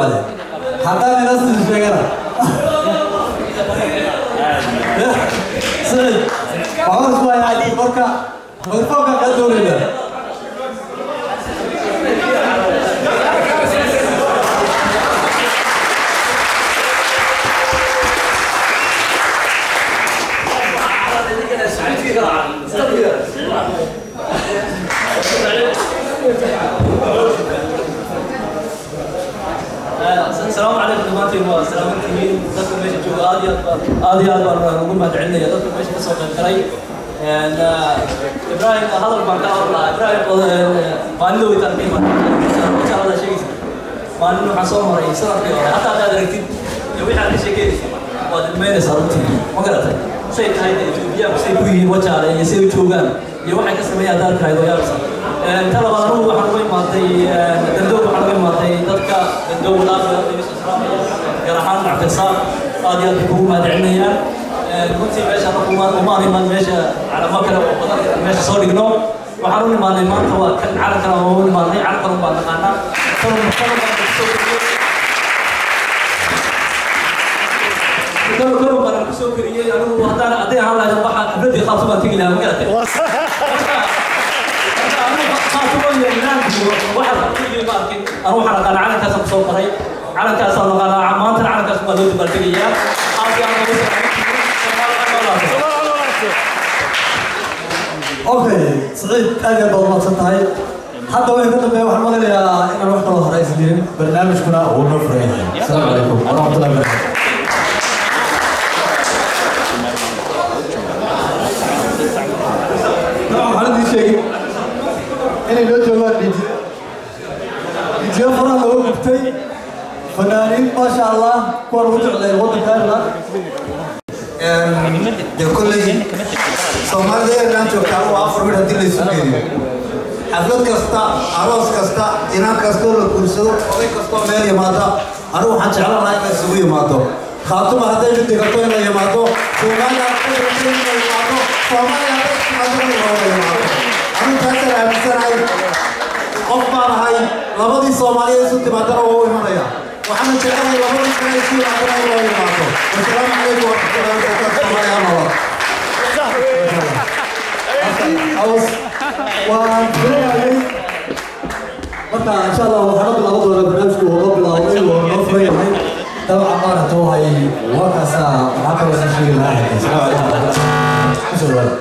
Male haddaan inastii sheegana Saciid waxaan isku hayaa marka mikrofoonka kaa doonayna. Asalaamu calaykum dhammaantiin, waa salaamantihiin dadka meesha jooga. Aad iyo aad baan, aad iyo aad baan ugu mahadcelinaya dadka meesha ka soo qayb galay. Ibrahim hadal baan ka oran lahaa. Ibrahim, maalin weytaan ka imaan sheegaysa, maalin waxaan soo maray sanadkii hore. Hataa haddaad aragtid iyo wixii aad ka sheekeynaysa waad ilmeynaysaa runtii, ma garatay? Say tahay Etoobiyaanku, say ku yihiin Wajaale iyo say u joogaan iyo waxay ka sameeyaan haddaad tahay waa yaabaysaa. Ta labaad, anugu waxaan uga imaaday Dandoog, waxaan uga imaaday dadka Dandoog aad iyo aad iga soo salaamaya, gaar ahaan Cabdirasaaq, aad iyo aad bay kugu mahadcelinayaan runtii. Meesha anagu umaan imaan meesha calamo kale oo badan inaan meesha soo dhigno. Waxaan u imaanay maanta waa kan calankan aan u imaanay, calankan baan naqaanaa, tanun tanun baan kusoo koriyey, kalo kalo baan kusoo koriyey anigu. Haddaan hadday ahaan lahayd waxa xafladii Khaatumo baan tegi lahaa, ma garatay? Marka anigu Khaatumo iyo nidaamku waxa qabtay ma arkin. Anigu waxaan aqaanaa calankaasaan kusoo qoray, calankaasaan naqaanaa, maantana calankaas baa loo dabaaldegayaa. Aad iyo aad ugu salaamantihiin. Okay Saciid, aad iyo aad baad umahadsan tahay. Hadda wixii ka dambeeya waxaan malinayaa inaan wax kaloo hore aysan jirin, barnaamijkuna uu noo furan yahay. Asalaamu calaykum waraxmatullahi wabarakatu. Waxaan idiin sheegin inay noo joogaan DJ, DJ faraha looga gubtay, fanaaniin maasha Allah, kuwaan ugu jeclay waddanka Ireland. Dee kolley Soomaalida Ireland joogtaa waa afar mid haddii la isu geeyo. Xaflad kasta, aroos kasta, inan kastoo la guursado, oday kastoo meel yimaada, anigu waxaan jeclaan lahaa in la isugu yimaado. Khaatuma hadday mid dhigato in la yimaado, Soomaaliya hadday dhigato in la yimaado, Soomaaliya hadday timaado in la yimaado. Anigu taasaan aaminsanahay. Qof baan ahay labadii Soomaaliya isu timaadana waa u imanaya, waxaana jecelahay labadii kale isu yimaadana in loo yimaado. Wasalaamu calaykum waraxmatullahi wabarakaatu. Soomaaliya ha noolaato. Awas waan filayay. Marka insha Allah waxaan la bilaaban doonaa barnaamijku, uu noo bilaabay, uu noo furan yahay dabcan. Maaragta waxay waa kaasaa, maxaa kaloo sii sheegi lahaa? Asalaamu calaykum, kusoo dhawaada.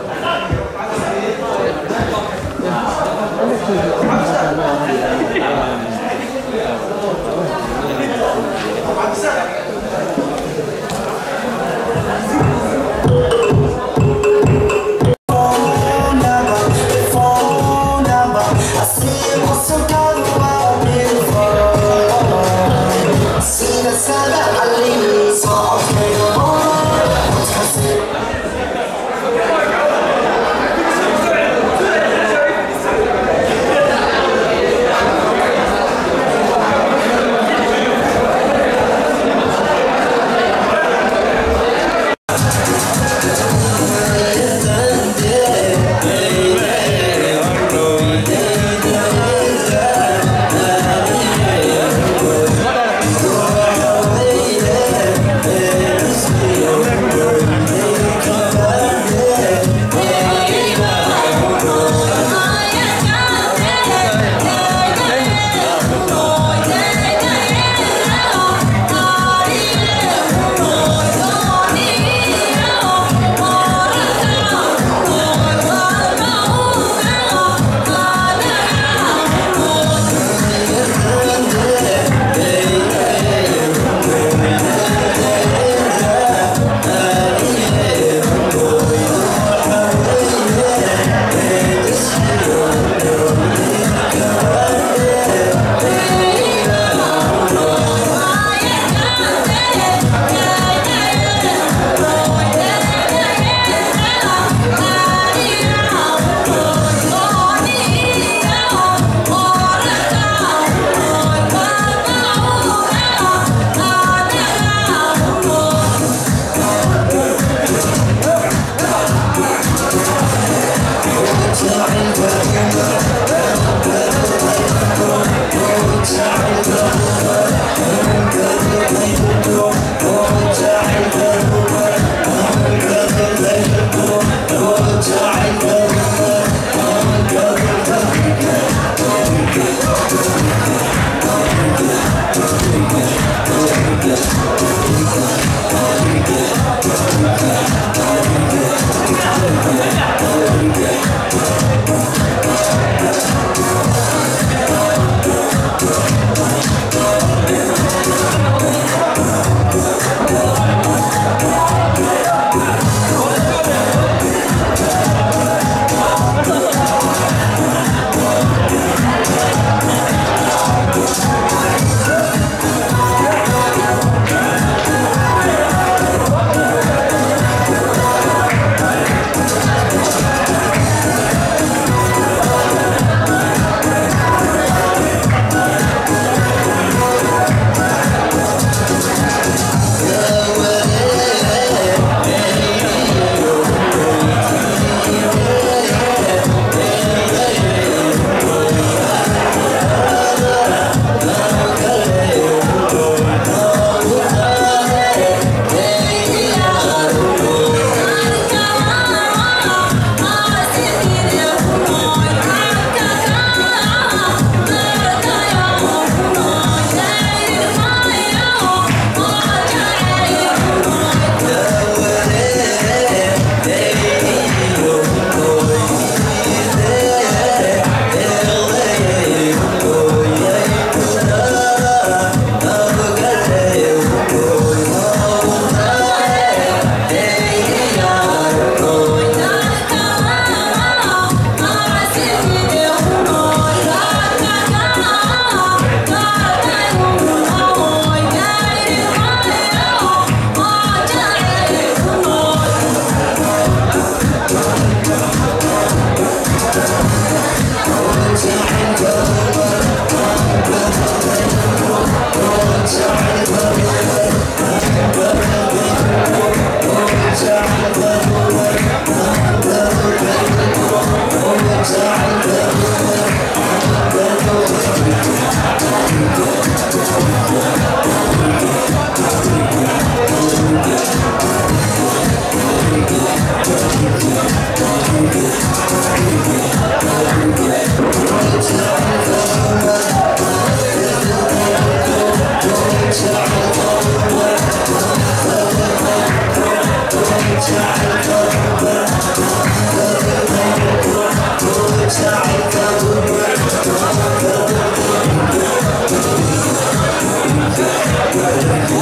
We'll be right back.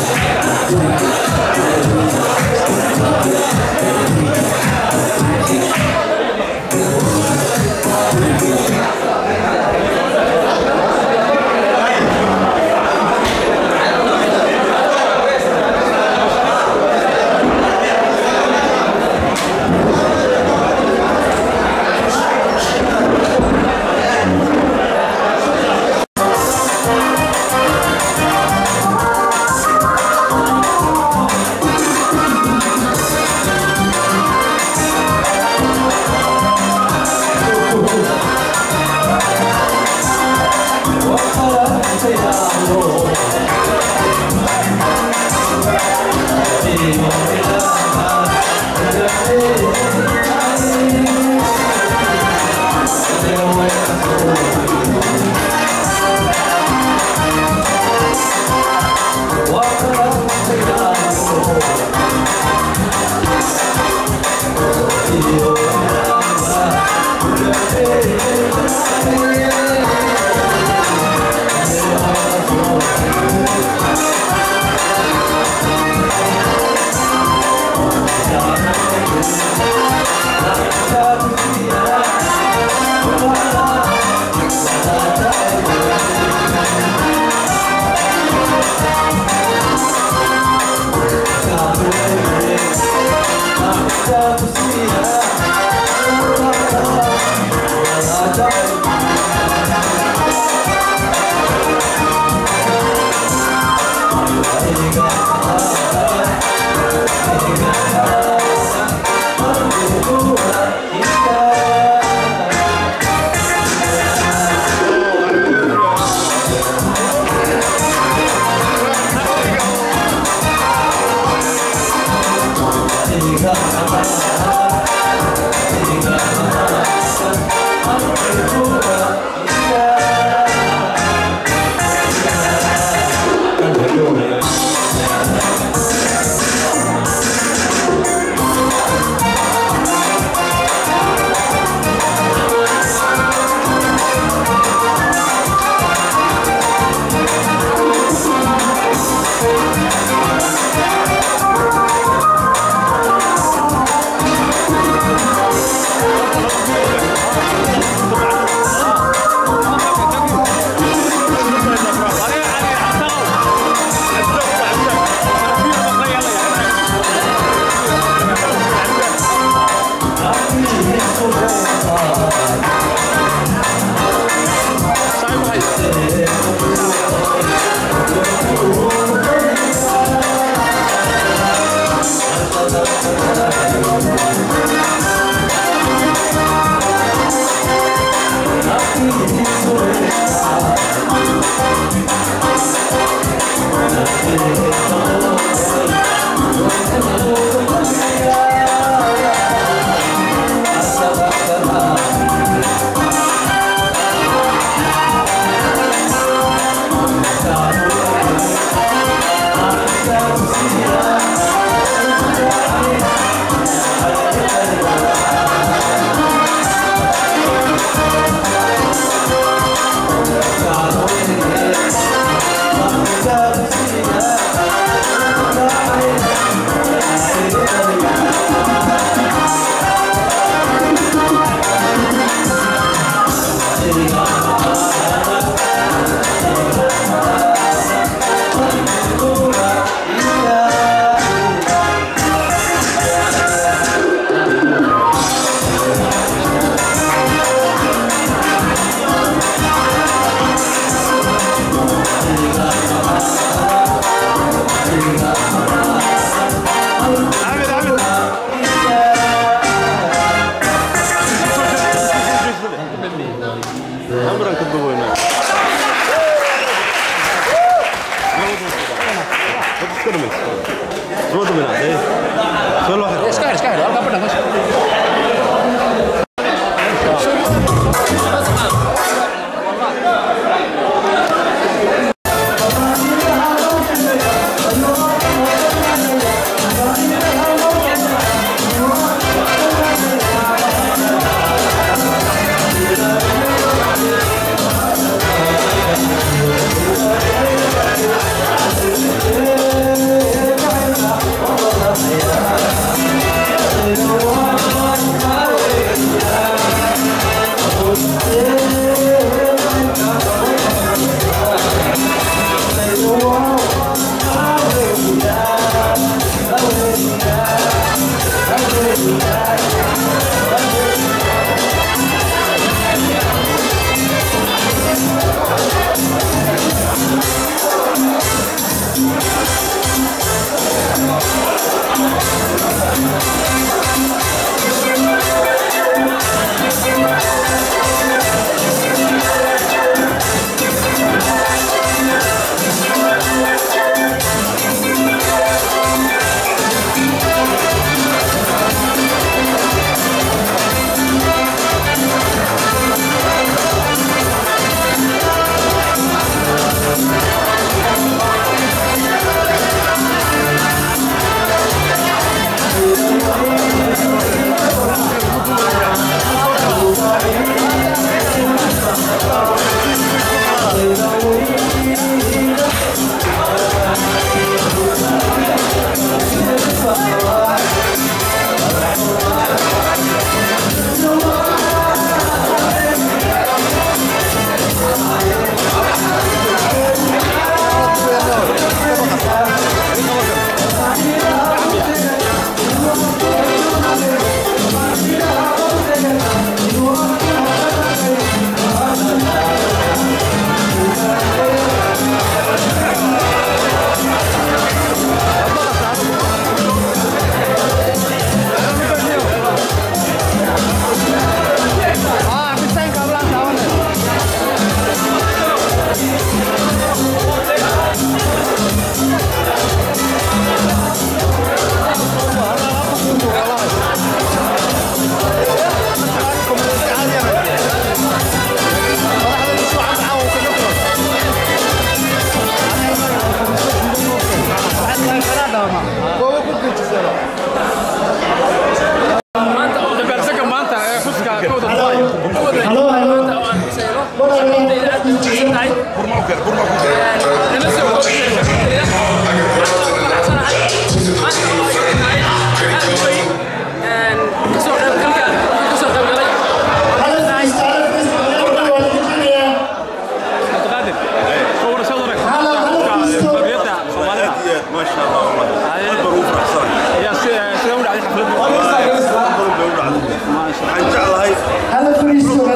ما شاء الله والله aad baan ugu faraxsanahay. Yaa sidee u dhacday xafladdu? Badan bay u dhacday. Waxaan jeclahay Hala fariisto. sidoo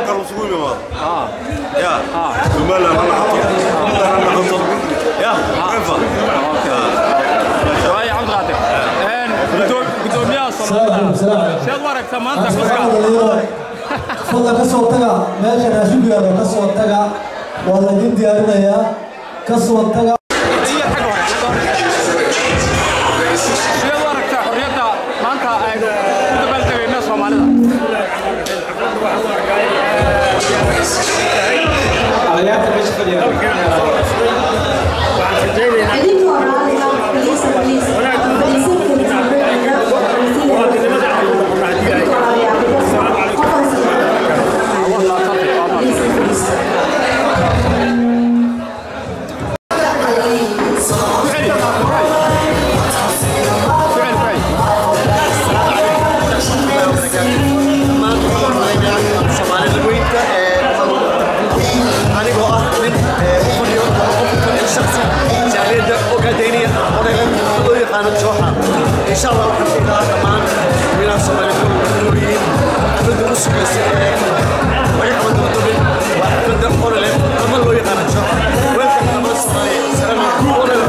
kale isugu yimaado ya Somaliland ha noqoto, Puntland ha noqoto, ya refa. Waaya Cabdiqaadir, gudoomiyaha Soomaalida sidaad u aragtaa maanta xuska? Fadlan ka soo taga meesha raashinku yaalo, ka soo taga, waa laydin diyaarinayaa, ka soo taga. Iyo xagga hore, xagga hore. Sideed u aragtaa xorriyadda maanta aynu ku dabaaldegayno Soomaalida? Idinkoo raaliga, please, please, fadhiisan kartiin. Idinkoo raaliga, please, please. Ku celi, ku celi. Ku celi, ku celi. Soomaalida weynta ee anigoo ah nin u fadhiyo qof shakhsi jaaliyadda Ogaadeniya Oreland loo yaqaano Jooxa, insha Allah waxaan filayaa dhammaan wiilaha Soomaaliya ku nool yihiin xafladda u sugaysa ee laga qaban doono Dublin waa xafladda Oreland ama loo yaqaano Jooxa. Welcome dhammaan Soomaaliya, salaam calaykum Oreland.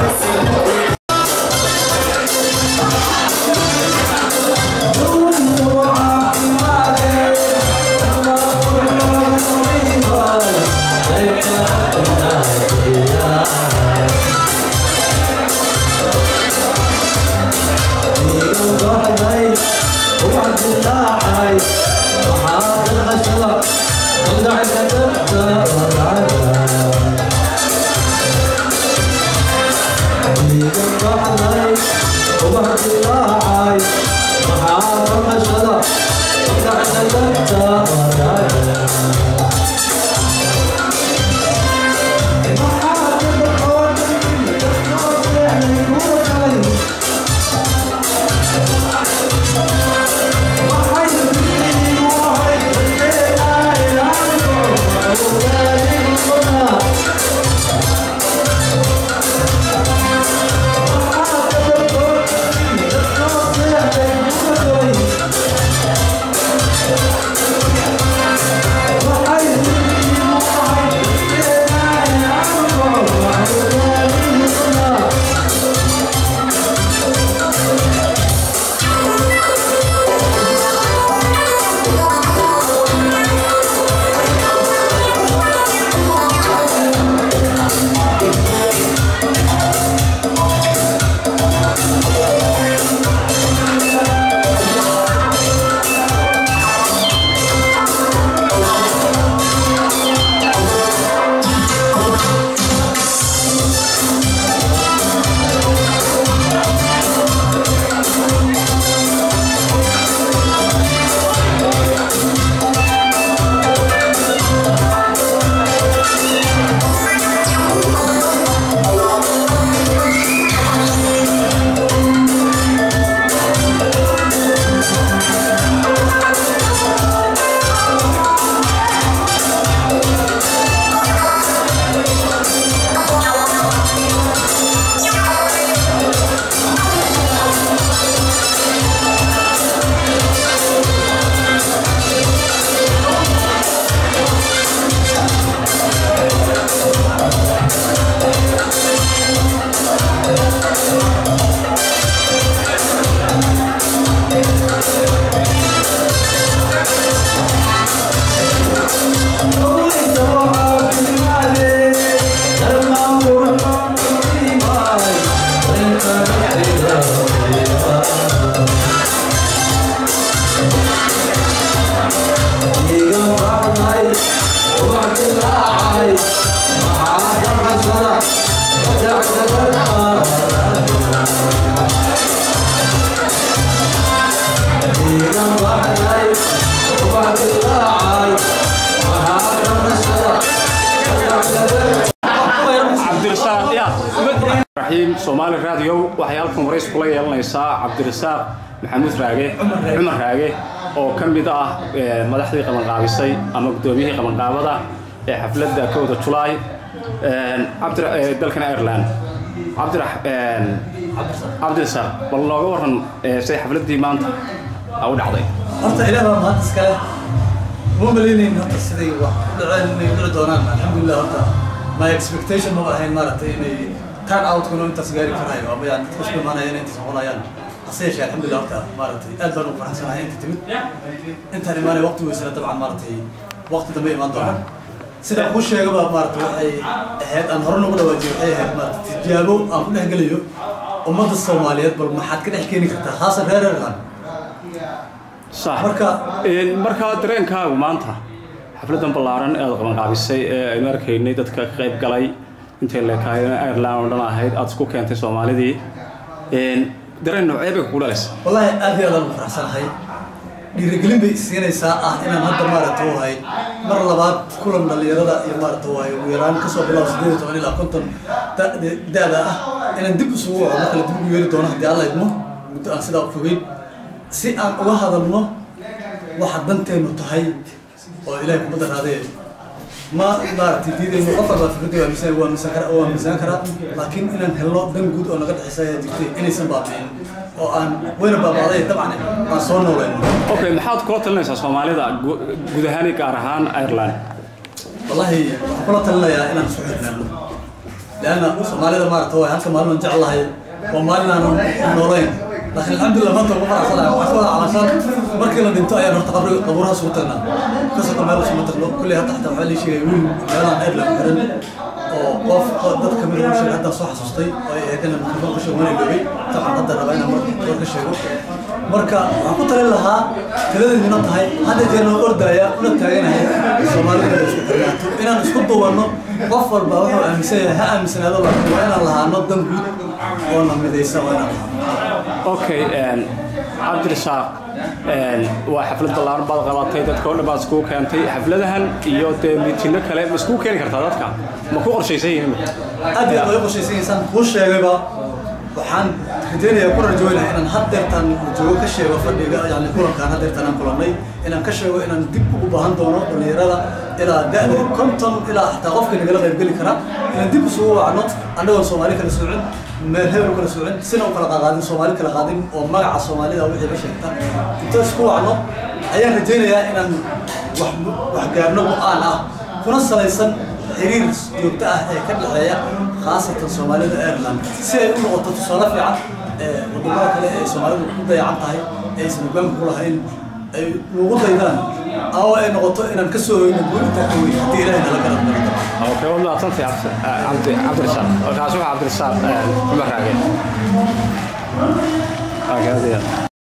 Cabdirasaaq ya Raxiim, Soomaali Radio waxay halkan warays kula yeelanaysaa Cabdirasaaq Maxamuud Raage, Cumar Raage, oo ka mid ah madaxdii qabanqaabisay ama guddoomiyihii qabanqaabada ee xafladda 1-da Julaay dalkan Ireland. Cabdirasaaq, bal nooga waran say xafladdii maanta u dhacday. Horta ilaah baa mahad iskale. Ma malaynayn horta siday wax u dhaceen inay dhici doonaan. Alxamdulilah, horta my expectation ma ahayn maaragtay inay turn outkuna intaas gaari karayo ama yani dadka isku imaanaya inay intaas noqonayaan. Hase yeeshee, alxamdulilah, horta maaragtay aad baan ugu faraxsanahay inta timid. Intaan imaanay waqti weysana, dabcan maaragtay waqti dambe imaan doonaan. Sida kuu sheegaba, maaragtay waxay ahayd aan hore noogu dhawaajiyay, waxay ahayd maaragtay tijaabo aan ku dhex gelayo ummadda Soomaaliyeed, bal maxaad ka dhex keeni kartaa, khaasan reer Ireland. Sax. Marka dareenkaagu maanta xafladdan ballaaran ee aad qabanqaabisay ee aynu arkaynay dadka ka qayb galay intay leekaayeen, Ireland oo dhan ahayd, aad isku keentay Soomaalidii, dareen noocee bay kugu dhalaysa? Wallahi aad iyo aad aan ugu faraxsanahay. Dhiirigelin bay siinaysaa ah inaan hadda maaragta wahay mar labaad kulan dhalinyarada iyo maaragta wahay ugu yaraan kasoo bilaabo 18 ilaa 50 da'da ah inaan dib isugu waco, mar kale dib ugu yeeri doono haddii Alla idmo, muddo aan sidaa u fogeyn, si aan uga hadalno waxa danteenu tahay oo Ilaahay kuma daraadee. Ma maaragtay diidayno, qof walba fikradda waa miisaan karaa, laakiin inaan helno dan guud oo naga dhexeysa ayaa jirtay inaysan baabi'in oo aan wayna baaba'day, dabcan aan soo noolayno. Okay, maxaad kula talinaysaa Soomaalida guud ahaan iyo gaar ahaan Ireland? Wallahi waxaan kula talinayaa inaan isku xirnaano, lianna Soomaalida maaragta waa halka maalin aan jeclahay waa maalin aanan noolayn, laakiin alxamdulillah maanta ugu faraxsanahay. Waxaan ka wada calaashaan markii la dhinto ayaan horta qabri qabuuraha isugu tagnaa, kasoo meel isuma tagno kulley. Hadda xataa waxaa lii sheegay wiil meelahan Ireland ku xiran oo qof dad kamid ah u sheegay, haddaan soo xasuustay oo ay ahayd inaan mikrofon ka sheego, mana iloobay. Dabcan hadda rabaa inaan mar ka sheego. Marka waxaan ku talin lahaa, taladeeduna tahay, hadda jeer noo ordaya una taaganahay Soomaalida inay isku xirnaato, inaan isku duwanno. Qof walba wuxuu aaminsan yahay ha aaminsanaado, laakiin waa inaan lahaano dan guud oo na midaysa, waa inaan lahaano. Okay, Cabdirasaaq, waa xaflad ballaaran baad qabatay, dadka oo dhan baad iskugu keentay. Xafladahan iyo dee miitino kale ma iskugu keeni kartaa dadka? Ma ku qorshaysan yihiin? Aad iyo aad way qorshaysan yihiin. Saan kuu sheegayba, waxaan rajaynayaa kuna rajoonayaa inaan haddeertaan joogo ka sheego fadhiga, yani kulankaan haddeertaan aan kulannay inaan ka sheego inaan dib ugu baahan doono dhalinyarada ilaa da'da 50 ilaa xataa qofka nagala qaybgeli kara inaan dib isugu wacno, annagoon Soomaali kala soocin, meel hebel kala soocin, sina u kala qaadin, Soomaali kala qaadin, oo magaca Soomaalida wixii la sheegta inta isku wacno ayaan rajaynayaa inaan wax gaarno go'aan ah kuna salaysan xiriir joogto ah ee ka dhexeeya khaasatan Soomaalida Ireland, si ay u noqoto tusaale fiican ee wadamada kale ee Soomaalidu ku dayacan tahay ee aysan hogaanka ku lahayn ay ugu daydaan, oo ay noqoto inaan ka soo hoyno guul intaa ka weyn haddii Ilaahay nala garab galo. Okay, waad mahadsantahay Cabdirasaaq. Kaasi waa Cabdirasaaq Cumar Raage. Okay, aad iyo aad.